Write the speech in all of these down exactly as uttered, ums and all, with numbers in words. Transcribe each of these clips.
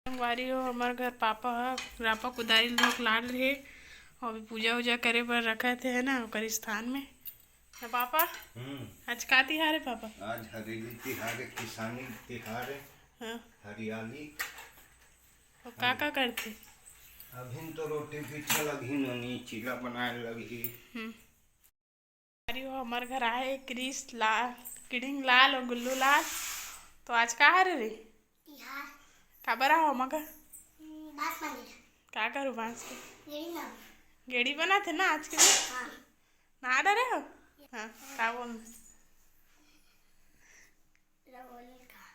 संगवारी हो, हमर घर पापा ह रापा कुदारी ल धोक लान रहे, अभी पूजा उजा करे बर रखत हे ना ओकर स्थान में। ना पापा, हम्म। आज का तिहार हे पापा? आज हरेली तिहार हे, किसानी तिहार हे। हाँ। हरियाली। तो का का करथे? अभी तो रोटी पीठा लगही, नोनी चीला बनाए लगही। हम्म। अरे वो हमर घर आए क्रिस लाल, किडिंग लाल और गुल्लू लाल। तो आज का हरे रे? तिहार। काबर आओ हमर घर? हम्म, बांस मांगे। का करू बांस के? गेड़ी ना। गेड़ी बनाथे ना आज के दिन? हाँ। नहा डरे हो? हाँ, का बोल? रंगोली का।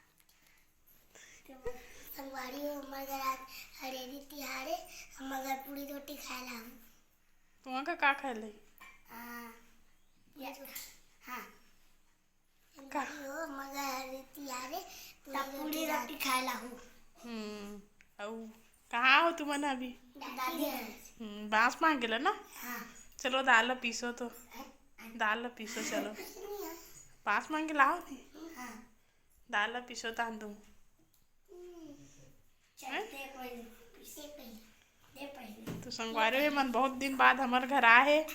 तो संगवारी हो, हमर घर आज हरेली तिहार हे, हमर घर पूड़ी रोटी खाए ला हूँ। तुमन का का खाए ले? हाँ। या तो, हाँ। का? संगवारी हो, हमर घर हरेली तिहार हे, पूड़ी तब पूड़ी रोटी रोटी खाए ला हूँ। हम्म। अउ कहाँ हो तुमन अभी? दादी घर। हम्म, बांस मांगे ला ना? हाँ। चलो दाल ला पीसो तो। दाल ला पीसो चलो। बांस मांगे लाओ नी। हाँ। दाल ला पीसो तान तुम। चलते पहले, पीसे पहले, दे पहले। तो संगवारी हो, एमन बहुत दिन बाद हमर घर आए हे,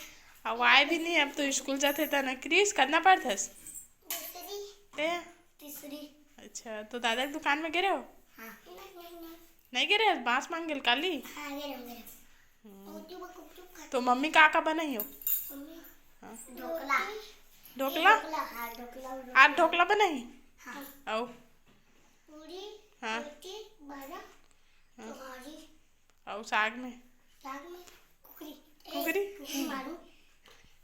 अउ आए भी नहीं, अब तो स्कूल जाथे त ना। क्रिस, कतना पढ़थस? दूसरी। ते? तीसरी। अच्छा, तो दादा के दुकान में गे रहे हो? हाँ। नहीं, नहीं, नहीं। नहीं गे रहे, बांस मांगे ल काली? हाँ, गे रहे, गे रहे। हम्म। तो मम्मी का का बनाई हो? मम्मी? हाँ। ढोकला। ढोकला? ढोकला, हाँ, ढोकला, ढोकला। आज ढोकला बनाई? हाँ। अउ? पूरी, हाँ। रोटी, बड़ा, हाँ। तुम्हारी। अउ साग में? साग में कुकरी। कुकरी? ए, कुकरी मारू।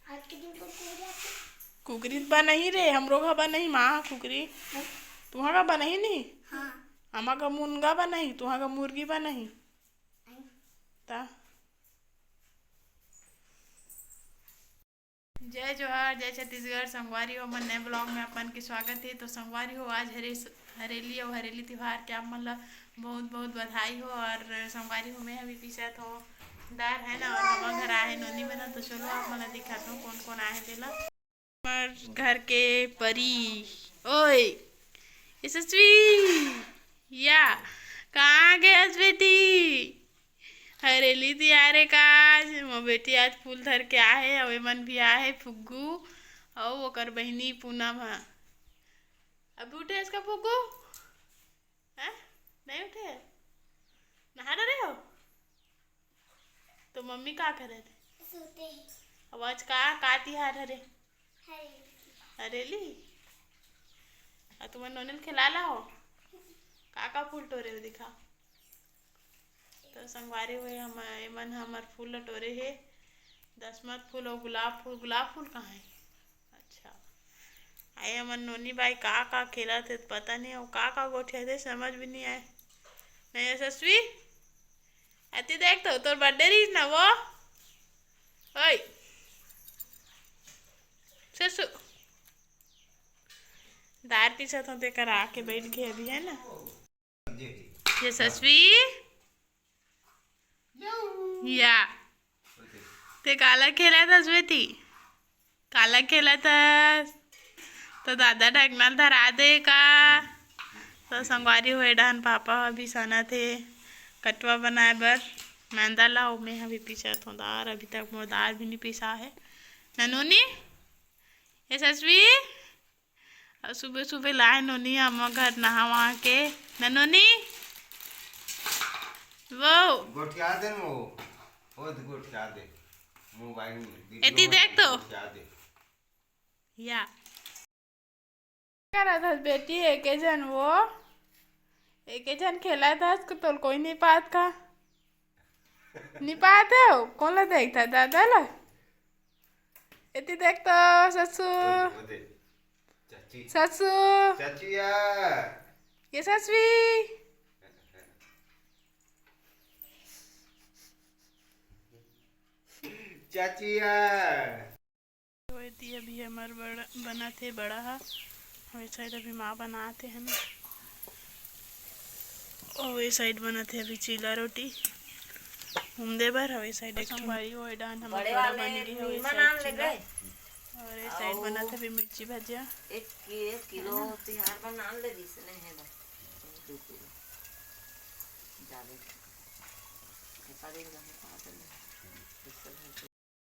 आज के दिन तो कुकरी आथे। कुकरी तो बनाही रे, हमरो घर बनाही माँ कुकरी। हाँ। तुहाँ का बनाही नहीं? हाँ। हमा का मुनगा बनाही, तुहाँ का मुर्गी बनाही। हाँ। ता? जय जोहार, जय छत्तीसगढ़। संगवारी हो, हमर नए vlog में आप मन के स्वागत हे। तो संगवारी हो, आज हरे-, हरेली अउ हरेली तिहार के आप मन ला बहुत बहुत बधाई हो। और संगवारी हो, मैं अभी पीसत हो दार है ना, और हमर घर आए हे नोनी मन, तो चलो आप मन ला दिखात हो कौन कौन आए हे तेला। हमर घर के परी, ओए यशस्वी, या कहाँ गए बेटी? हरेली तिहार हे का आज? मोर बेटी आज फूल धर के आहे, अउ एमन भी आहे, फुग्गू अउ ओकर बहिनी पूनम ह। अभी उठे हस का फुग्गू? हैं? नहीं उठे? नहा डरे हो? तो मम्मी का करे थे? सूते ही। अब आज का, का तिहार हरे? हरेली। हरेली? आ तुमन नोनी ल खिला ला हो? का का फूल टोरे हो दिखा? तो संगवारी हो, हम, एमन हमर फूल ल टोरे हे, दसमत फूल अउ गुलाब फूल। गुलाब फूल कहाँ हे? अच्छा, आए हमर नोनी बाई का का खेलत हे, पता नहीं, अउ का का गोठियाथे, समझ भी नहीं आए। नहीं यशस्वी, अति देख तो, तोर birthday रहिस ना वो। ओए, ससु, दार पीसत हो, तेकर आके बैठ गए अभी, है ना? यशस्वी, या, ते काला खेलत हस बेटी? काला खेलत हस? तो दादा ढकना ल धरा दे का? तो संगवारी हो, ए डहन पापा ह बिसानत हे कटवा बनाए बर मैदा ला, अउ मैं ह भी पीसत हो दार। अभी तक मोर दार भी नहीं पिसा हे। ना नोनी, यशस्वी, अउ सुबह सुबह लाए नोनी हमर घर नहा वहा के। ना नोनी, वो गोठिया दे न वो, वो तो गोठिया दे, mobile में video एती देख तो। गोठिया दे। या। करत हस बेटी, एके झन वो, एके झन खेलत हस, तोल कोई नहीं पात का? नहीं पात हो? कौन ला देखता, दादा ला? एती देख तो, ससु। वो दे। चाची। ससु। चाचिया। यशस्वी। चाचिया। तो एती अभी हमर बड़ा, बनत हे बड़ा हा। अउ ए side अभी माँ बनात हे, है ना? अउ ए side बनत हे अभी चीला रोटी उमदे बर। अउ ए side एक ठो संगवारी हो, ए डाहन हमर बड़ा बन गे हे, अउ ए side चीला। अउ ए side बनत हे अभी मिर्ची भजिया। एक कि-, एक किलो तिहार बर नान ले दिस ने हे बा। दू किलो।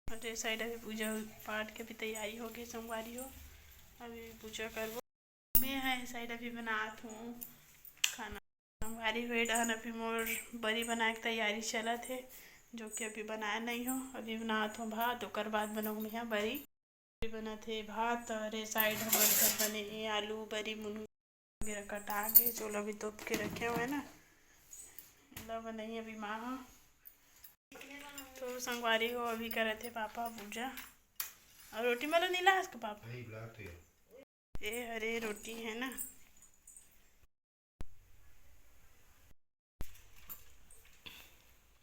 और ये साइड अभी पूजा पाठ के भी तैयारी हो गई, संगवारी हो, अभी पूजा करबो। मैं है साइड अभी बनात हूँ खाना। संगवारी हो, ये डहन अभी मोर बरी बनाए के तैयारी चलत हे, जो कि अभी बनाए नहीं हो। अभी बनात हूँ भात, ओकर बाद बनाऊँ मैं बरी। बरी बनत हे भात, और ये साइड हमर घर बने हे आलू बरी मुनगा वगैरह कटा के, चोला भी तोप के रखे हुए ना, एला बनाई अभी माँ ह। तो संगवारी हो, अभी करत हे पापा पूजा। और रोटी मला नीला हस का पापा? नहीं, बिलात हो यार। ए हरे रोटी है ना।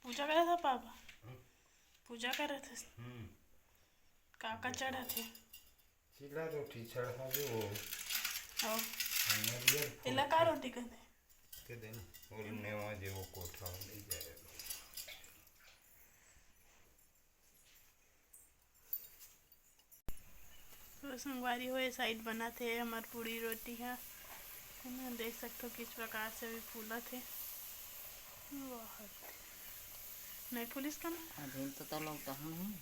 पूजा करत हे पापा? हम्म। पूजा करत हस? हम्म। का का चढ़त हे? चीला रोटी चढ़ावे वो। ओ। नरियर एला का फूल रोटी कहते? के देना। और नेवा जे वो कोठा ले जाए। तो संगवारी हो, ये साइड बनत हे हमर पूड़ी रोटी ह, है ना? देख सकथो किस प्रकार से अभी फूलत हे। बहुत नहीं फूलिस का ना? अभी तो तलो कहूँ नहीं।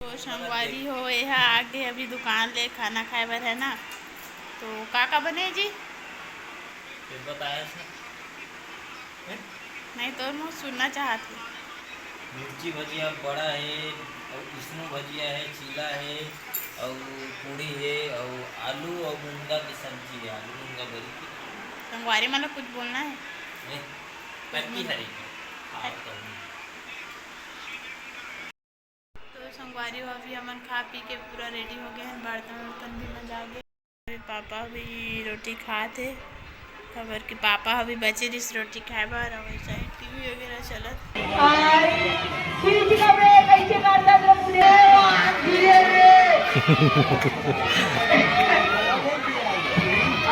तो संगवारी हो, एहा आगे अभी दुकान ले खाना खाए बर, है ना। तो का का बने जी? ये बताया था। हैं? नहीं, तोर मुँह सुनना चाहत हे। मिर्ची भजिया बड़ा हे, अउ इसनू भजिया हे, चीला हे, अउ पूड़ी हे, अउ आलू अउ मुनगा के सब्जी हे, आलू मुनगा बरी के। संगवारी मन ला कुछ बोलना हे? नहीं, पैक की हरी। हाँ, तो संगवारी हो, अभी हमन खा पी के पूरा रेडी हो गए हैं, बर्तन उर्तन भी मंजा गए। अभी पापा भी रोटी खात हे, काबर कि पापा अभी बचे रिस रोटी खाए बर, और वैसे ही टीवी वगैरह चलत।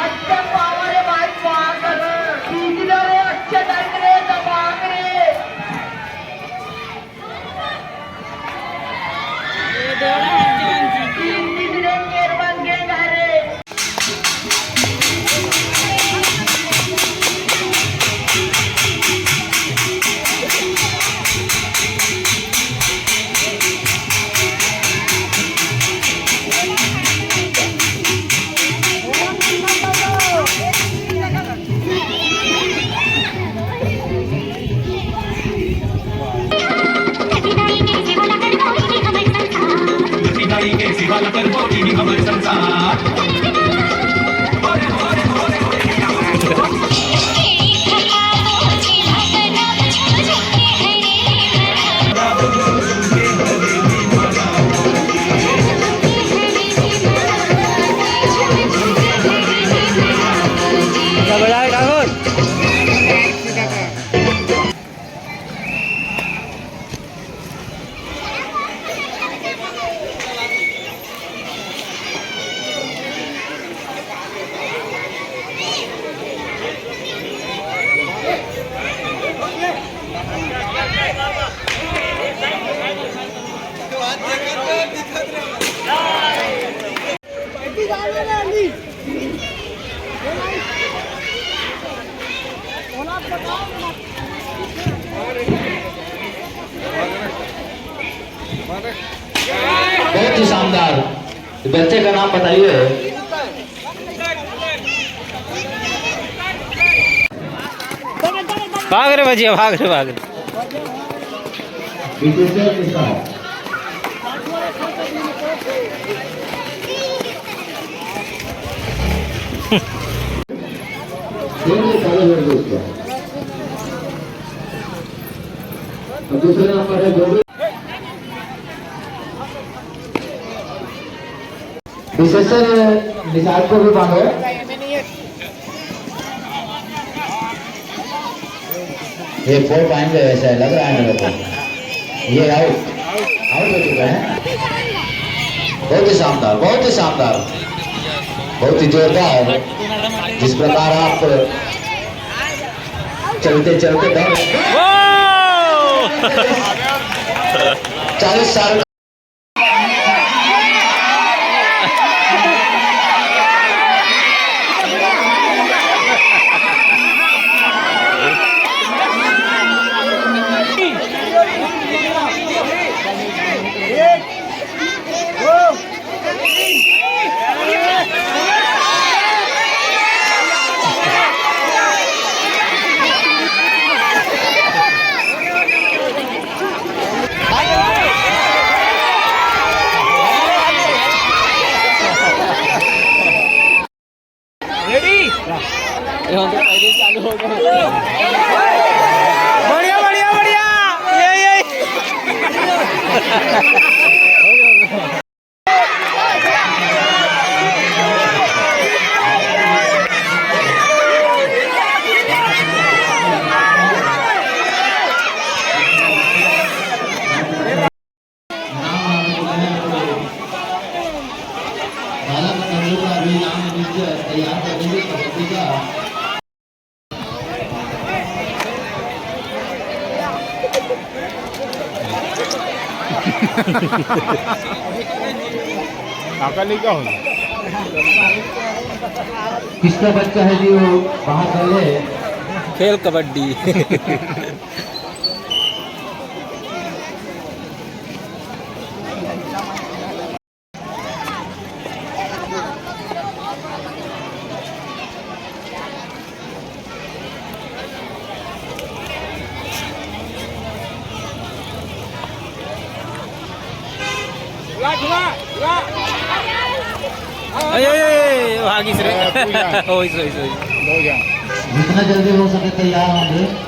अच्छा पावर है भाई, पावर। अच्छा टाइम रे, दबा के रे। बहुत ही शानदार। बच्चे का नाम बताइए। भाग रे भजिया, भाग रे, भाग रे। दूसरे नंबर है गोविंद। विशेषकर निषाद को भी बांधो। ये फोर पाएंगे, ऐसा लग रहा है मेरे को। ये आउट, आउट हो चुका है। बहुत ही शानदार, बहुत ही शानदार, बहुत ही जोरदार। जिस प्रकार आप चलते चलते दौड़, चालीस साल काका नहीं क्या होगा? किसका बच्चा है जी वो बाहर वाले? खेल कबड्डी। ए, ए, ए, भागिस रे। ए, पूजा। होइस, होइस, होइस। जितना जल्दी हो सके तैयार होंगे।